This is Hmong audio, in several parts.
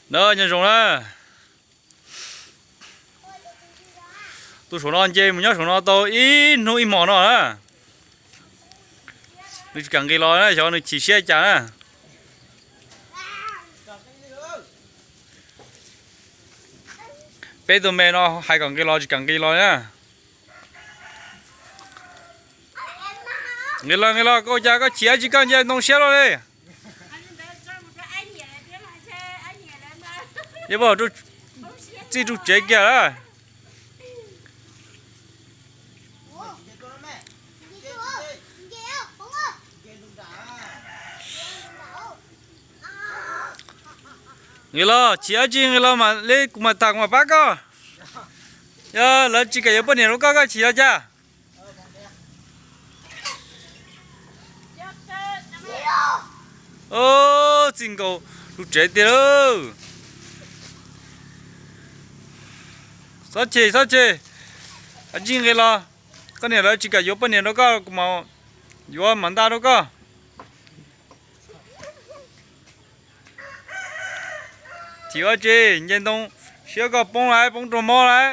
Nyob zoo na. Tus saum no nce mus nyob saum no tau ib hnub ib hmos no na. Nws tsis kam nqis los na, xyov nws chim siab cas na. Peb tug me no hais kom nqis los tsis kam nqis los na. Nqis los, nqis los, koj ua cas koj chim dab tsi, koj nce ntoo siab luaj li. Yeej txij ru tsev kiag lawm. Nqis los, chim dab tsi, nqis los mam li kuv mam tham kuv mam pab koj. Yog lawv tsis kam yuav poj niam rau koj, koj chim los cas? Txij nkaus ru tsev tiag lawm. Txhob chim, txhob chim, nqis los. Koj niam lawv tsis kam yuav poj niam rau koj, kuv mam yuav mam ntaj rau koj. Chim dab tsi, nce ntoo siab koj poob lawm, poob raug mob lawm,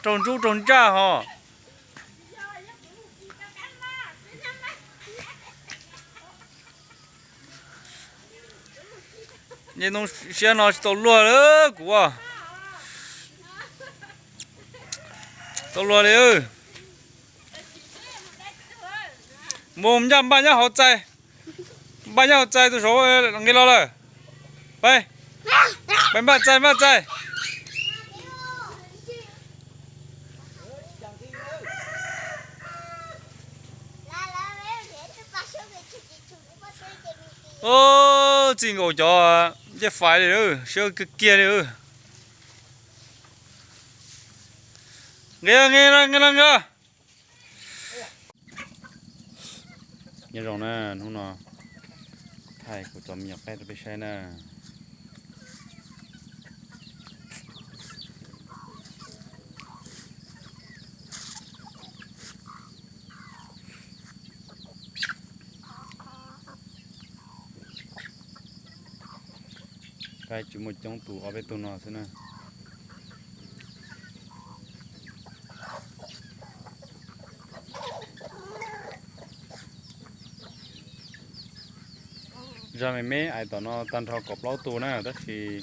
raug ntsub raug ntsaj hos. Nce ntoo siab no tsis tau luag li kuv. Tau luag li. Mus ncaj npaj nyob hauv txais, npaj nyob hauv txais, tus saud nqis los lawm. Peb, peb npaj txais, npaj txais. Txij nkaus cov ncej fais li, siab kiag kiag li. Nqis, nqis, nqis, nqis. Nyob zoo na, hnub no thaij kuv cov me nyuam qaib rau peb saib na. Qaib tsis muaj coob, tus ob peb tug no xwb na. Zaj me me ais tom no tag nrho kaum plaub tus na, tab sis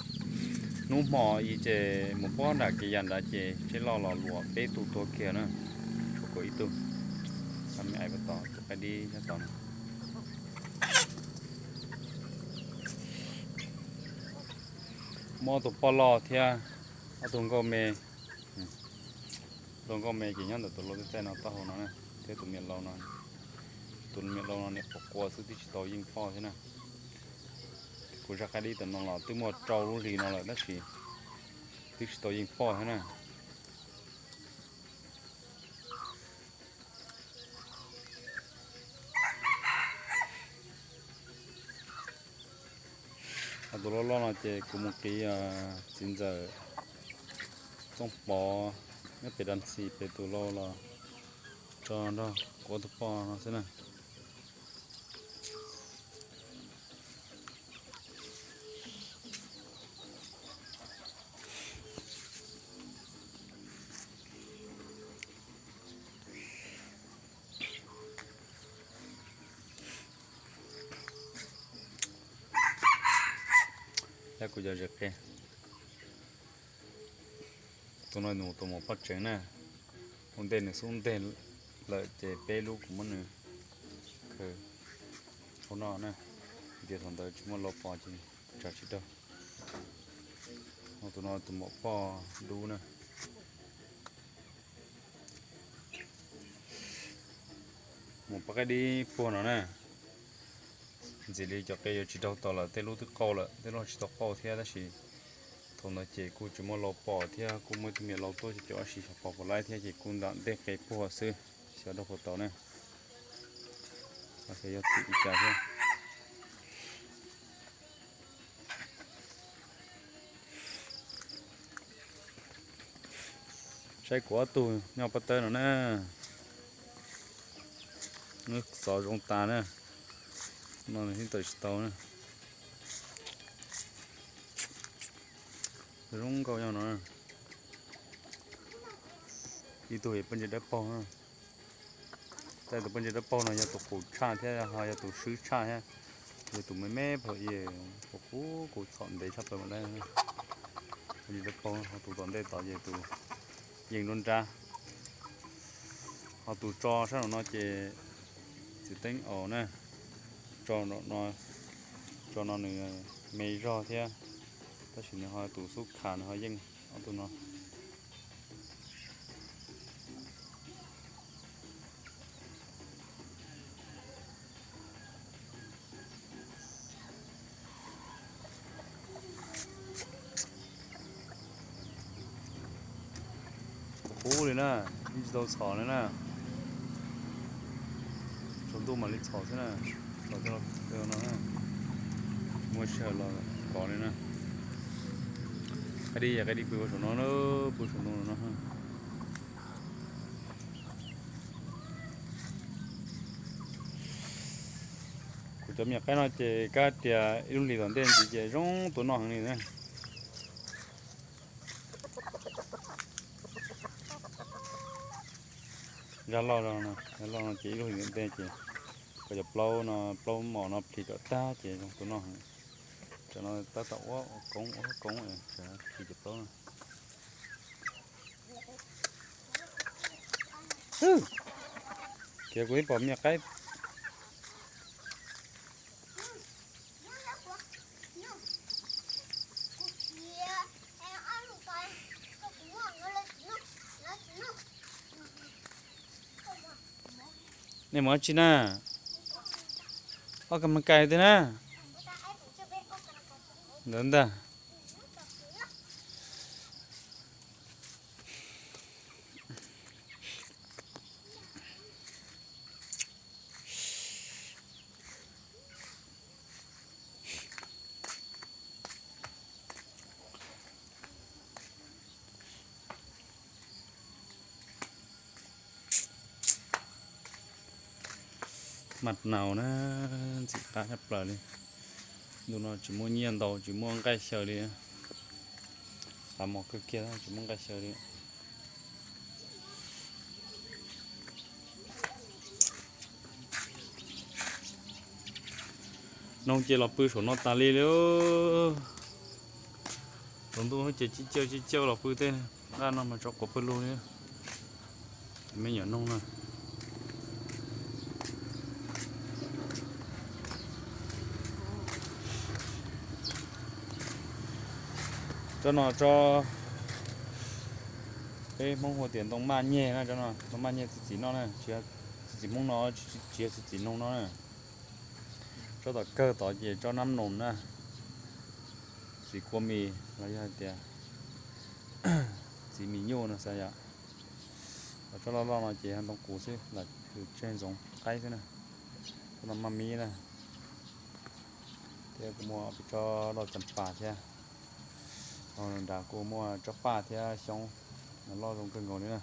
hnub hmo ib ces mus pob nram kev yas nrad ces tsheb loj los luam peb tug tuag kiag na, tshuav kuv ib tug. Zaj me ais tom tus qaib dib nyob tom no. Muaj tus poj loj thiab ob tug nkauj me. Tus nkauj me ces nyob ntawm tus lau txaij txaij no taub hau no na, thiab tus me laus no. Tus me laus no niam quas quas xwb, twb tsis tau yeej poj thiab na. Kuv zaj qaib dib tom no los twb muaj rau lub hlis no lawm tab sis twb tsis tau yeej poj thiab na. Tus loj loj no ces kuv mus qiv txiv ntxawm Txooj Pov nyob pem Dab Ntxis pem tus lau los tso nrog kuv tus poj no xwb na. Yog kuv cov zes qe. Tus no nws tus maum poj tseev na, ua ntej nws xub nteg lawm ces peb lub kuv muab nws khaws hauv no na, tias thaum ntawd tsis muaj lau pos ces tsav tsis raug. Tus no tus maum poj dub na. Mus pab qaib dib puag no na. Ntxim li cov qe yuav tsis raug tau lawm, tej lub twb qauj lawm, tej lub tsis tau qauj thiab tab sis thaum ntawd ces kuj tsis muaj lau pos thiab kuj muaj ib tug me lau tuaj cov ab si xyov pos puas laib thiab ces kuj ntam ntej qe puag xwb, xyov raug puas tau na. Yog tim li cas thiab. Saib kuv ob tug nyob pab tawb no na. Xov zoo tas na. No nws thiaj tawm tsis tau na. Zoo nkauj nyob no. Ib tug yog poj ntse dawb paug. Tej tus poj ntse dawb paug no yog tus qus tshaj thiab ho yog tus swb tshaj thiab. Yog tus me me phaum i, qus qus txhom ntev tshaj plaws mam li. Poj ntse dawb paug, ho tus tom ntej tod ces tus yeej nruab nrab. Ho tus tso sab nraum no ces txiv teeb aus na. Tso no, tso no nws me zog thiab, tab sis nws ho tus xub kha nws ho yeej ob tug no. Qub li na, yeej tsis tau txhom li na. Tsaus ntuj mam li txhom xwb na. Txhom no, muaj sij hawm los kov li na. Qaib dib, qaib dib pw saum no, pw saum no no. Kuv cov me nyuam qaib no ces kab tias ib lub hlis tom ntej ntxiv ces zoo tua noj heev li na. Zaj loj, zaj loj no ces ib lub hlis tom ntej ces kuv cov plaub no, plaub mom no plhis kom tag ces zoo tua noj heev. Tam no tab tom ua koob ua koob plhis cov plaub no. Kiag kuv ib pom me nyuam qaib. Nej mus dab tsi na? Ua kas mas kais twg na? Ntawd ntag. Mas naus na, ntxim qab tshaj plaws li. Ntu no tsis muaj nyiaj ntau, tsis muaj nqaij xyaw li. Xav mos kawg kiag tsis muaj nqaij xyaw li. Noog ces los pw saum no tas li li. Tsaus ntuj ces cib caw cib caw los pw tej nqaj no mas tso quav pawg lug li. Me nyuam noog na. Tsob no tsob peb Hmoob hu tias ntoo maj nyeg na, tsob no ntoo maj nyeg txiv txiv no na, txiv txiv Hmoob no, tsis yog txiv txiv noog no na. Tsob tom kawg tod ces tsob nab noos na, txiv kua mis los yog hais tias txiv mis nyuj no xav yom. Tsob loj loj no ces yog ntoo qus xwb, lam tseg ntxoov qaib xwb na. Tsob no maj mib na. Thiab kuv muaj peb tsob loj cas pas thiab. Nrad kuj muaj tsob paj thiab xyoob, loj zoo kawg nkaus li na.